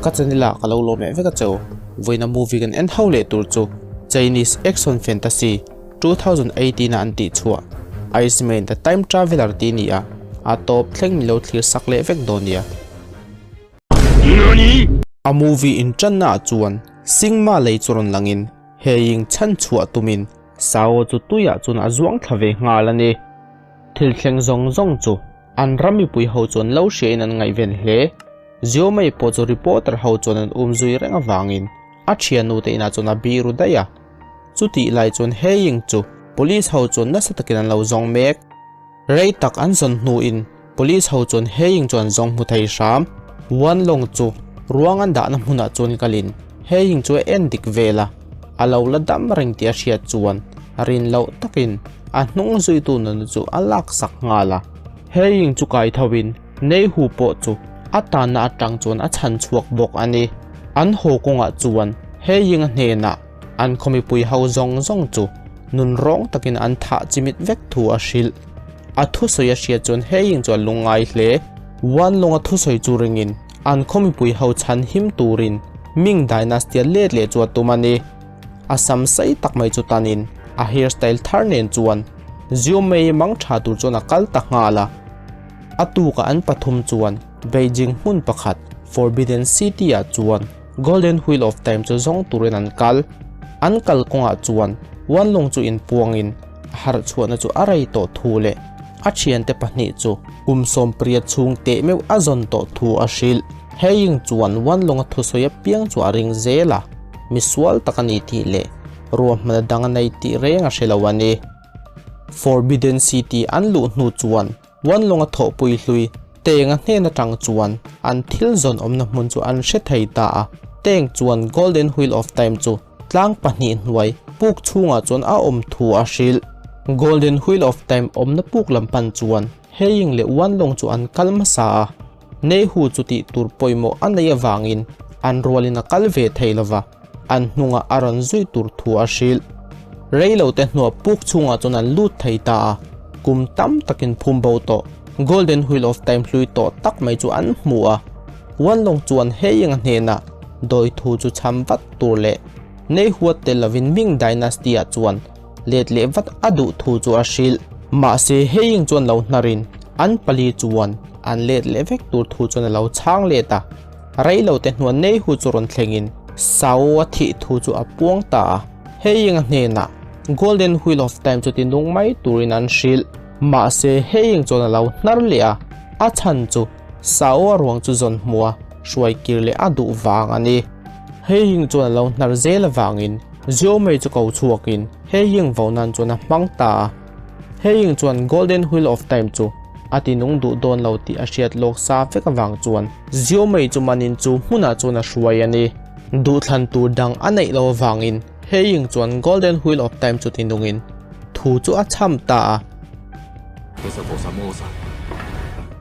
Ka channel ah ka lo lawm leh vek a cheu. Vawiina movie kan en ho leh tur chu Chinese action fantasy 2018 a an tih chhuah Iceman the Time Traveler tih a ni a, a tawp thleng min lo thlir sak leh vek dawn nia. A movie inṭanna ah chuan Singma lei chu rawn langin Heying chhan chhuah tumin Sao chu tuiah chuan a zuang thla ve nghal a ni. Thil thleng zawng zawng chu an ram mipui ho chuan lo hriain an ngaihven hle. Ziomei pawh chu reporter ho chuan an um zui reng avangin a thiannu te inah chuan a biru daih a. Chutih lai chuan Heying chu police ho chuan nasa takin an lo zawng mek. Rei tak an zawn hnuin police ho chuan Heying chu an zawng hmu thei hram. Wanlong chu ruang an dahna hmunah chuan kalin Heying chu a en dik vel a, a lo la dam reng tih a hriat chuan rin loh takin a hnung zuitu nunna chu a laksak nghal a. Heying chu kai thoin Neihu pawh chu a tanna atang chuan a chhan chhuak bawk a ni. An haw kawngah chuan Heying a hnenah An khawmipui ho zawng zawng chu nun rawng takin an thah chimit vek thu a hrilh. A thusawi a hriat chuan Heying chu a lungngai hle. Wanlonga thusawi chu ringin an khawmipui ho chhan him turin Ming Dynasty-a let leh chu a tum a ni. A sam sei tak mai chu tanin a hairstyle thar nen chuan Xiaomei mang tha tur chuan a kal ta nghal a. A tukah an pathum chuan Beijing hmun pakhat Forbidden City-ah chuan Golden Wheel of Time chu zawng turin an kal. An kal kawngah chuan Wanlong chu inpuangin a harh chhuahna chu a rei tawh thu leh a thiante pahnih chu kum sawmpriat chhung teh meuh a zawn tawh thu a hrilh. Heying chuan Wanlonga thusawi apiang chu a ring zel a, misual tak a ni tih leh ruahmana dang a nei tih reng a hre lo a ni. Forbidden City an luh hnu chuan Wanlonga thawhpui hlui Tenga hnen atang chuan an thil zawn awmna hmun chu an hre thei ta a. Teng chuan Golden Wheel of Time chu tlang pahnih hnuai puk chhungah chuan a awm thu a hrilh. Golden Wheel of Time awmna puk lam pan chuan Heying leh Wanlong chu an kal hmasa a. Neihu chu tih tur pawimawh a neih avangin an rualin a kal ve thei lova, an hnungah a rawn zui tur thu a hrilh. Reilote hnuah puk chhungah chuan an lut thei ta a, kum tam takin phum bo tawh Golden Wheel of Time hlui tawh tak mai chu an hmu a. Wanlong chuan Heying-a hnenah dawi thu chu cham vat tur leh Neihuat tel lovin Ming Dynasty-ah chuan let leh vat a duh thu chu a hrilh. Mahse Heying chuan lo hnarin an pali chuan an let leh vek tur thu chuan a lo chhang let a. Reilote hnuah Neihu chu rawn thlengin Sao a thih thu chu a puang ta a. Heying a hnenah Golden Wheel of Time chu ti nung mai turin an hrilh. Mahse Heying chuan a lo hnar leh a, a chhan chu Sao a ruang chu zawn hmua hruai kir leh a duh vang a ni. Heying chuan a lo hnar zel avangin Xiaomei chu ko chhuakin Heying vo nan chuan a hmang ta a. Heying chuan Golden Wheel of Time chu a ti nung duh dawn lo tih a hriat lawk sa vek avang chuan Xiaomei chu manin chu hmunah chuan a hruai a ni. Duhthlan tur dang a neih lo avangin Heying chuan Golden Wheel of Time chu ti nungin thu chu a chham ta a.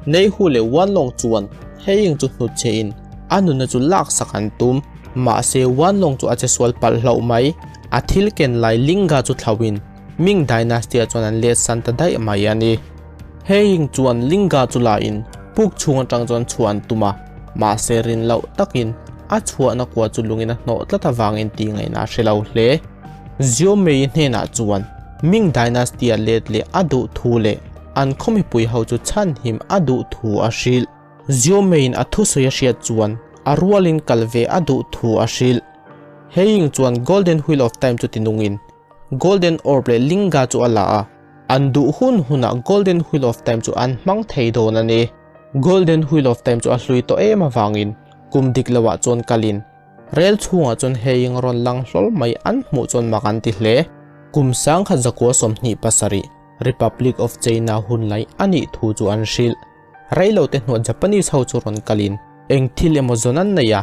Neihu leh Wanlong chuan Heying chu hnutchhehin a nunna chu laksak an tum. Mahse Wanlong chu a che sual palh hlauh mai. A thil ken lai Linga chu thlauhin Ming Dynasty-ah chuan an let san ta daih mai a ni. Heying chuan Linga chu lain puk chhung atang chuan chhuah an tum a, mahse rin loh takin a chhuahna kua chu lungin a hnawh tlat avangin tih ngaihna a hre lo hle. Xiaomei hnenah chuan Ming Dynasty-a let leh a duh thu leh an khaw mipui ho chu chhanhim a duh thu a hrilh. Xiaomeiin a thusawi a hriat chuan a rualin kal ve a duh thu a hrilh. Heying chuan Golden Wheel of Time chu tinungin Golden Orb leh Linga chu a la a, an duh hun hunah Golden Wheel of Time chu an hmang thei dawn a ni. Golden Wheel of Time chu a hlui tawh em avangin kum dik loah chuan kalin rel chhungah chuan Heying rawn lang hlawl mai an hmuh chuan mak an ti hle. Kum 1927 Republic of China hun lai a nih thu chu an hrilh. Reilote hnuah Japanese ho chu rawn kalin eng thil emaw zawn an nei a,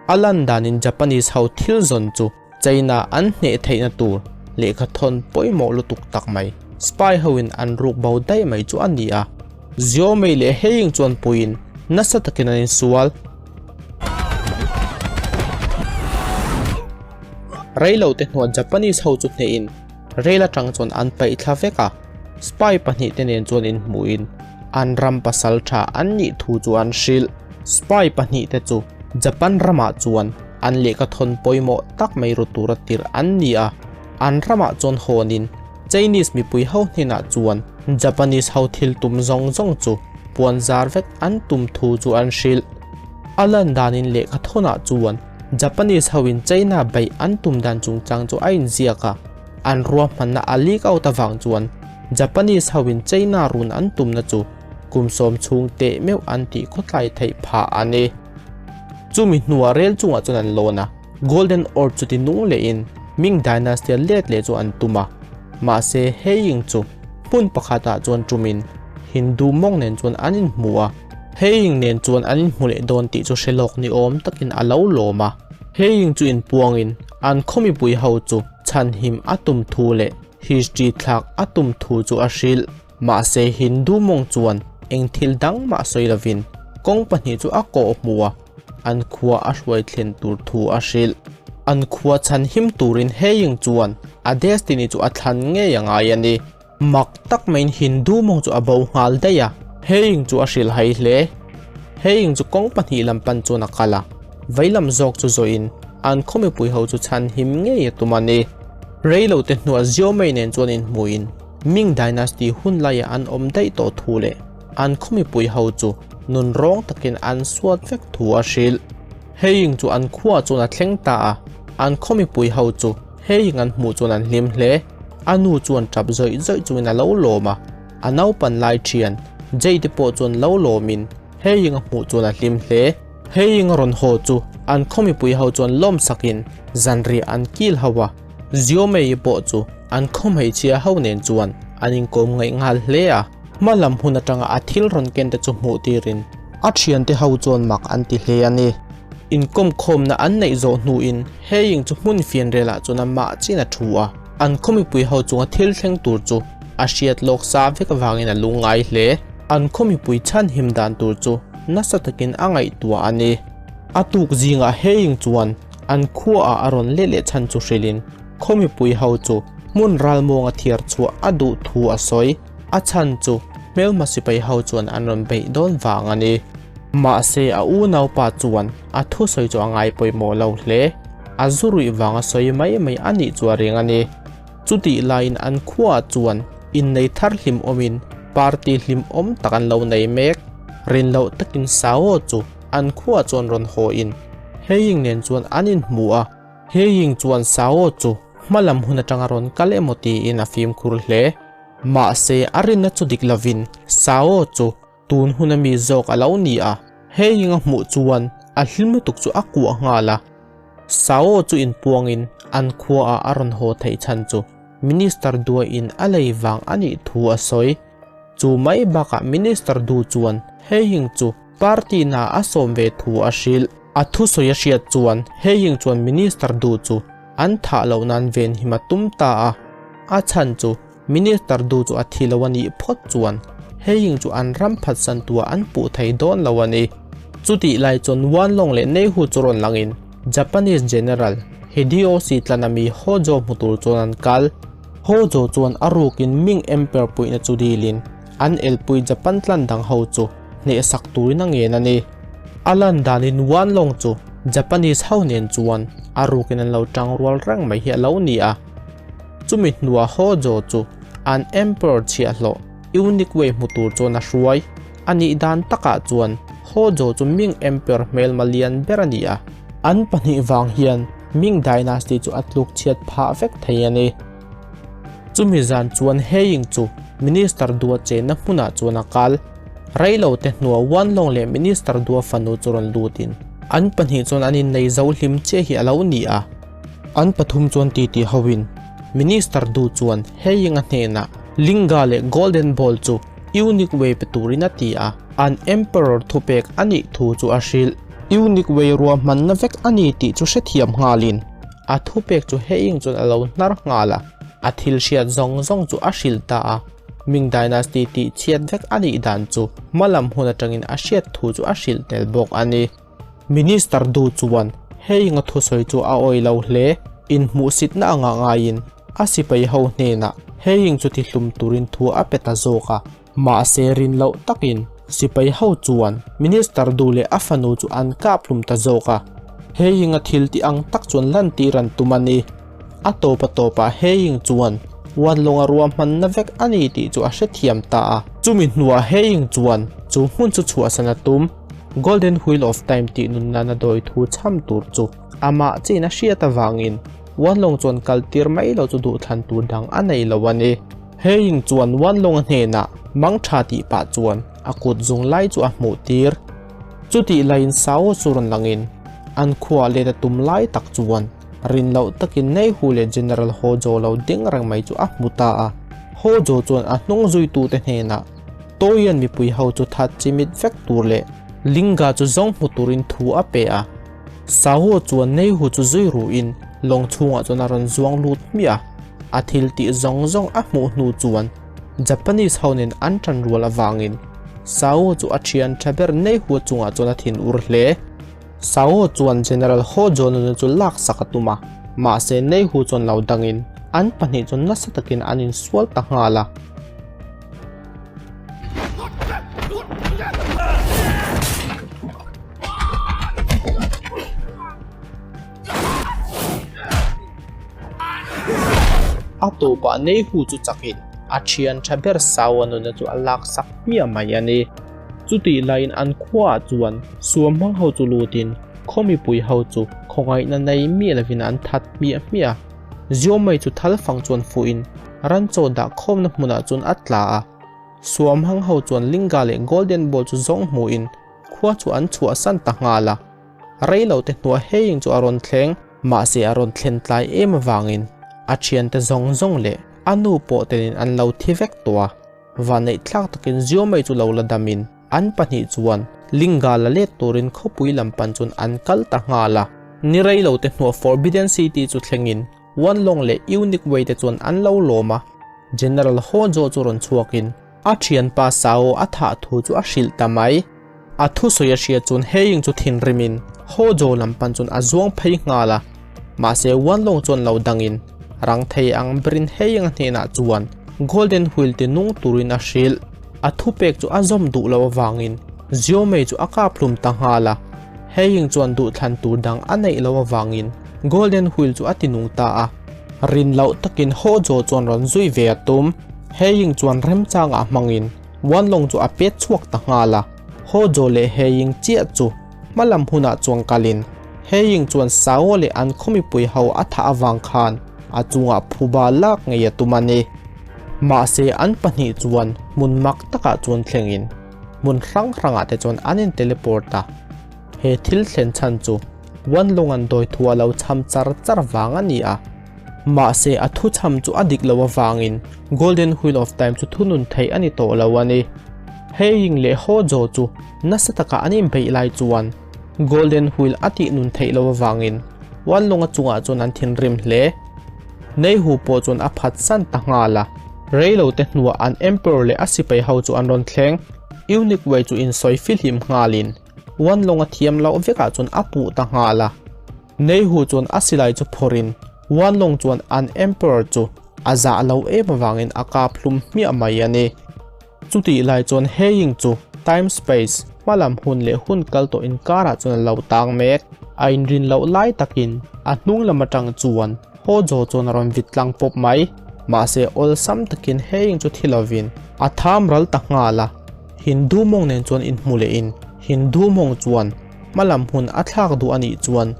a lan danin Japanese ho thil zawn chu China an hneh theihna tur lehkha thawn pawimawh lutuk tak mai spy hoin an ruk bo daih mai chu a ni a. Xiaomei leh Heying chuan puiin nasa takin an insual. Reilote hnuah Japanese ho chu hnehin rel atang chuan an paih thla vek a, spy pahnihte nen chuan inhmuhin an ram pasal tha an nih thu chu an hrilh. Spy pahnihte chu. Japan ramah chuan an lehkhathawn pawimawh tak mai ru tura tirh an ni a, an ramah chuan hawnin Chinese mipui ho hnenah chuan Japanese ho thil tum zawng zawng chu puan zar vek an tum thu chu an hrilh. A lan danin lehkhathawnah chuan Japanese hoin China beih an tum dan chungchang chu a inziak a, an ruahmanna a leak out avang chuan Japanese hoin China run an tumna chu kum sawm chhung teh meuh an tih khawtlai theih phah a ni. Chumi hnuah rel chungah chuan an lawn a, Golden Orb chu ti nung lehin Ming Dynasty-a let leh chu an tum a. Mahse, Heiying chu hmun pakhatah chuan tumin Hindu mawng nen chuan an inhmu a. Heiying nen chuan an inhmu leh dawn tih chu hre lawk ni awm takin a lo lawm a. Heiying chu inpuangin an khaw mipui ho chu chhanhim a tum thu leh history thlak a tum thu chu a hrilh. Mahse Hindu mawng chuan eng thil dang mah sawi lovin kawng pahnih chu a kawh hmu a, an khua a hruai thlen tur thu a hrilh. An khua chhan him turin Heying chuan a destiny chu a thlan ngei a ngai a ni. Mak tak maiin Hindu mawng chu a bo nghal daih a, Heying chu a hrilh hai hle. Heying chu kawng pahnih lam pan chuan a kal a, veilam zawk chu zawhin an khaw mipui ho chu chhan him ngei a tum a ni. Reilote hnuah Xiaomei nen chuan inhmuhin Ming Dynasty hun laiah an awm daih tawh thu leh an khaw mipui ho chu nun rawng takin an suat vek thu a hrilh. Heiying chu an khuaah chuan a thleng ta a, an khaw mipui ho chu Heiying an hmuh chuan an hlim hle. A nu chuan tap zawih zawih chungin a lo lawm a, a naupan lai thian Jade pawh chuan lo lawmin Heiying a hmuh chuan a hlim hle. Heiying a rawn haw chu an khaw mipui ho chuan lawmsakin zanriah an kil ho a. Ziomei pawh chu an khaw hmeichhia ho nen chuan an inkawm ngaih nghal hle a, hma lam hun atanga a thil rawn ken te chu hmuh tirin a thiante ho chuan mak an ti hle a ni. Inkawm khawmna an neih zawh hnuin Heying chu hmun fianrialah chuan a mah chin a thu a, an khaw mipui ho chunga thil thleng tur chu a hriat lawk sa vek avangin a lungngai hle. An khaw mipui chhanhim dan tur chu nasa takin a ngaihtuah a ni. A tuk zingah Heying chuan An khuaah a rawn let leh chhan chu hrilhin khaw mipui ho chu hmun ralmuanga thiar chhuah a duh thu a sawi. A chhan chu hmelhma sipai ho chuan an rawn beih dawn vang a ni. Mahse a unaupa chuan a thusawi chu a ngai pawimawh lo hle. A zu ruih vanga sawi mai mai a nih chu a ring a ni. Chutih laiin an khuaah chuan innei thar hlim awmin party hlim awm tak an lo nei mek. Rin loh takin Sao chu an khuaah chuan rawn hawiin Heiying nen chuan an inhmu a, Heiying chuan Sao chu hma lam hun atanga rawn kal emaw tiin a fimkhur hle. Mahse a rinna chu dik lovin Sao chu tun huna mi zawk a lo ni a, Heiying a hmuh chuan a hlim lutuk chu a kuah nghal a. Sao chu inpuangin an khuaah a rawn haw theih chhan chu Minister duaiin a lei vang a nih thu a sawi. Chu mai bakah Minister du chuan Heiying chu Party na a sawm ve thu a hrilh. A thusawi a hriat chuan Heiying chuan Minister Du chu an thah loh nan venhim a tum ta a. A chhan chu Minister Du chu a thi lo a nih phawt chuan Heiying chu an ram phatsan tua an puh thei dawn lo a ni. Chutih lai chuan Wanlong leh Neihu chu rawn langin Japanese General Hideyoshi Tlanami Hojo hmu tur chuan an kal. Hojo chuan a rukin Ming Emperor puihna chu dilin an elpui Japan tlan dang ho chu hnehsak turin a ngen a ni. A lan danin Wanlong chu Japanese ho nen chuan a rukin an lo tang rual reng mai hi a lo ni a. Chumi hnuah Hojo chu an Emperor chhiahhlawh Eunuch Wei hmu tur chuan a hruai. A nih dan takah chuan Hojo chu Ming Emperor hmelma lian ber a ni a. An pahnih vang hian Ming Dynasty chu a tluk chhiat phah vek thei a ni. Chumi zan chuan Heiying chu Minister Dua chenna hmunah chuan a kal. Reilo te hnua Wanlong leh Minister Dua fanu chu rawn lutin an pahnih chuan an innei zo hlim chiah hi a lo ni a. An pathum chuan titi hoin Minister Du chuan Heiying a hnenah Linga leh Golden Ball chu Eunuch Wei pe turin a ti a, an Emperor thupek a nih thu chu a hrilh. Eunuch Wei ruahmanna vek a ni tih chu hrethiam nghalin A thupek chu Heiying chuan a lo hnar nghal a, a thil hriat zawng zawng chu a hrilh ta a. Ming Dynasty tih chhiat vek a nih dan chu hma lam hun atangin a hriat thu chu a hrilh tel bawk a ni. Minister Du chuan Heiying a thusawi chu a awih lo hle. Inhmuhsitna anga ngaiin a sipai ho hnenah Heiying chu tihlum turin thu a pe ta zawk a. Mahse rin loh takin Sipai ho chuan Minister Du leh a fanu chu an kap hlum ta zawk a. Heying-a thil tih ang tak chuan lantir an tum a ni. A tawp a tawpah Heying chuan Wanlonga ruahmanna vek a ni tih chu a hrethiam ta a. Chumi hnuah Heying chuan chu hmun chu chhuahsan a tum. Golden Wheel of Time tih nun nana dawi thu chham tur chu amah chiin a hriat avangin Wanlong chuan kaltir mai lo chu duhthlan tur dang a nei lo a ni. Heying chuan Wanlonga hnenah mang tha tih pah chuan a kut zung lai chu a hmuh tir. Chutih laiin Sao chu rawn langin an khuaa let a tum lai tak chuan rin loh takin Neihu leh General Hojo lo ding reng mai chu a hmu ta a. Hojo chuan a hnung zuitute hnenah Toian mipui ho chu that chimit vek tur leh Linga chu zawng hmu turin thu a pe a. Sao chuan Neihu chu zui ruhin lawng chhungah chuan a rawn zuang lut hmiah a. A thil tih zawng zawng a hmuh hnu chuan Japanese ho nen an tan rual avangin Sao chu a thian tha ber Neihu chungah chuan a thin ur hle. Sao chuan General Hojo nuna chu laksak a tum a, mahse Neihu chuan lo dangin an pahnih chu nasa takin an insual ta nghal a. A tawpah Neihu chu chakin a thian tha ber Saua nuna chu a laksak hmiah mai a ni. Chutih laiin an khuaah chuan suam hmang ho chu lutin khaw mipui ho chu khawngaihna nei miah lovin an that hmiah hmiah a. Ziawmei chu thal fang chuan fuhin ranchaw dah khawmna hmunah chuan a tla a. Suam hmang ho chuan Linga leh Golden Ball chu zawng hmuhin khua chu an chhuahsan ta nghal a. Rei lo te hnuah Heying chu a rawn thleng. Mahse a rawn thlen tlai em avangin a thiante zawng zawng leh a nu pawh tenin an lo thi vek tawh a. Vanneih thlak takin Ziomei chu lo la damin an pahnih chuan Linga la let turin khawpui lam pan chuan an kal ta nghal a. Ni rei lo te hnuah Forbidden City chu thlengin Wanlong leh Eunuch Wei te chuan an lo lawm a. General Hojo chu rawn chhuakin A thianpa Sao a thah thu chu a hrilh ta mai. A thusawi a hriat chuan Heying chu thinrimin Hojo lam pan chuan a zuang phei nghal a. Mahse Wanlong chuan lo dangin rang thei ang berin Heying a hnenah chuan Golden Wheel ti nung turin a hrilh. A thupek chu a zawm duh loh avangin Xiaomei chu a kap hlum ta nghal a. Heying chuan duhthlan tur dang a neih loh avangin Golden Wheel chu a ti nung ta a. Rin loh takin Hojo chuan rawn zui ve a tum. Heying chuan remchangah hmangin Wanlong chu a pet chhuak ta nghal a. Hojo leh Heying chiah chu hmalam hunah chuan kalin Heying chuan Sao leh an khawmipui ho a thah avang khan a chungah phuba lak ngei a tum a ni. Mahse an pahnih chuan hmun mak takah chuan thlengin hmun hrang hrangah te chuan an in teleport a. He thil thlen chhan chu Wanlonga'n dawi thu a lo chham char char vang a ni a. Mahse a thu chham chu a dik lo avangin Golden Wheel of Time chu thunun theih a ni tawh lo a ni. Heying leh Hojo chu nasa taka an inbeih lai chuan Golden Wheel a tih nun theih lo avangin Wanlonga chungah chuan an thinrim hle. Neihu pawh chuan a phatsan ta nghal a. Reilote hnuah an Emperor leh a sipai ho chu an rawn thleng. Eunuch Wei chu insawi fihlim nghalin Wanlonga thiam loh vekah chuan a puh ta nghal a. Neihu chuan a silai chu phawrhin Wanlong chuan an Emperor chu a zah lo em avangin a kap hlum hmiah mai a ni. Chutih lai chuan Heying chu time space, hmalam hun leh hun kal tawh inkarah chuan a lo tang mek. A inrin loh lai takin a hnung lam atang chuan Hojo chuan a rawn vit tlang pawp mai. Mahse awlsam takin Heying chu thi lovin a tham ral ta nghal a. Hindu mawng nen chuan inhmu lehin Hindu mawng chuan hmalam hun a thlak duh a nih chuan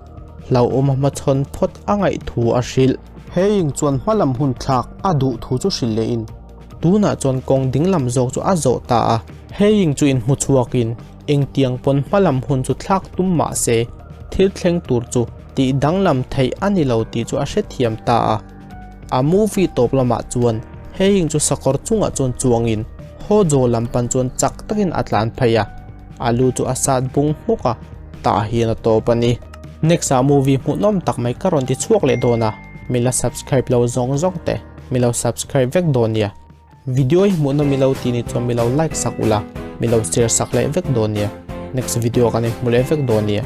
hlauhawm a hmachhawn phawt a ngaih thu a hrilh. Heying chuan hmalam hun thlak a duh thu chu hrilh lehin tunah chuan kawng dinglam zawk chu a zawh ta a. Heying chu inhmu chhuakin engtiang pawn hmalam hun chu thlak tum mah se thil thleng tur chu tih danglam theih a ni lo tih chu a hrethiam ta a. A movie tawp lamah chuan Heying chu sakawr chungah chuan chuangin Hojo lam pan chuan chak takin a tlan phei a. A lu chu a sat bung hmuk a, tah hian a tawp a ni. Next ah movie hmuhnawm tak mai ka rawn ti chhuak leh dawn a, mi la subscribe lo zawng zawng te mi lo subscribe vek dawn nia. Video hi hmuhnawm i lo tih ni chuan mi lo like sak ula, mi lo share sak leh vek dawn nia. Next video kan inhmu leh vek dawn nia.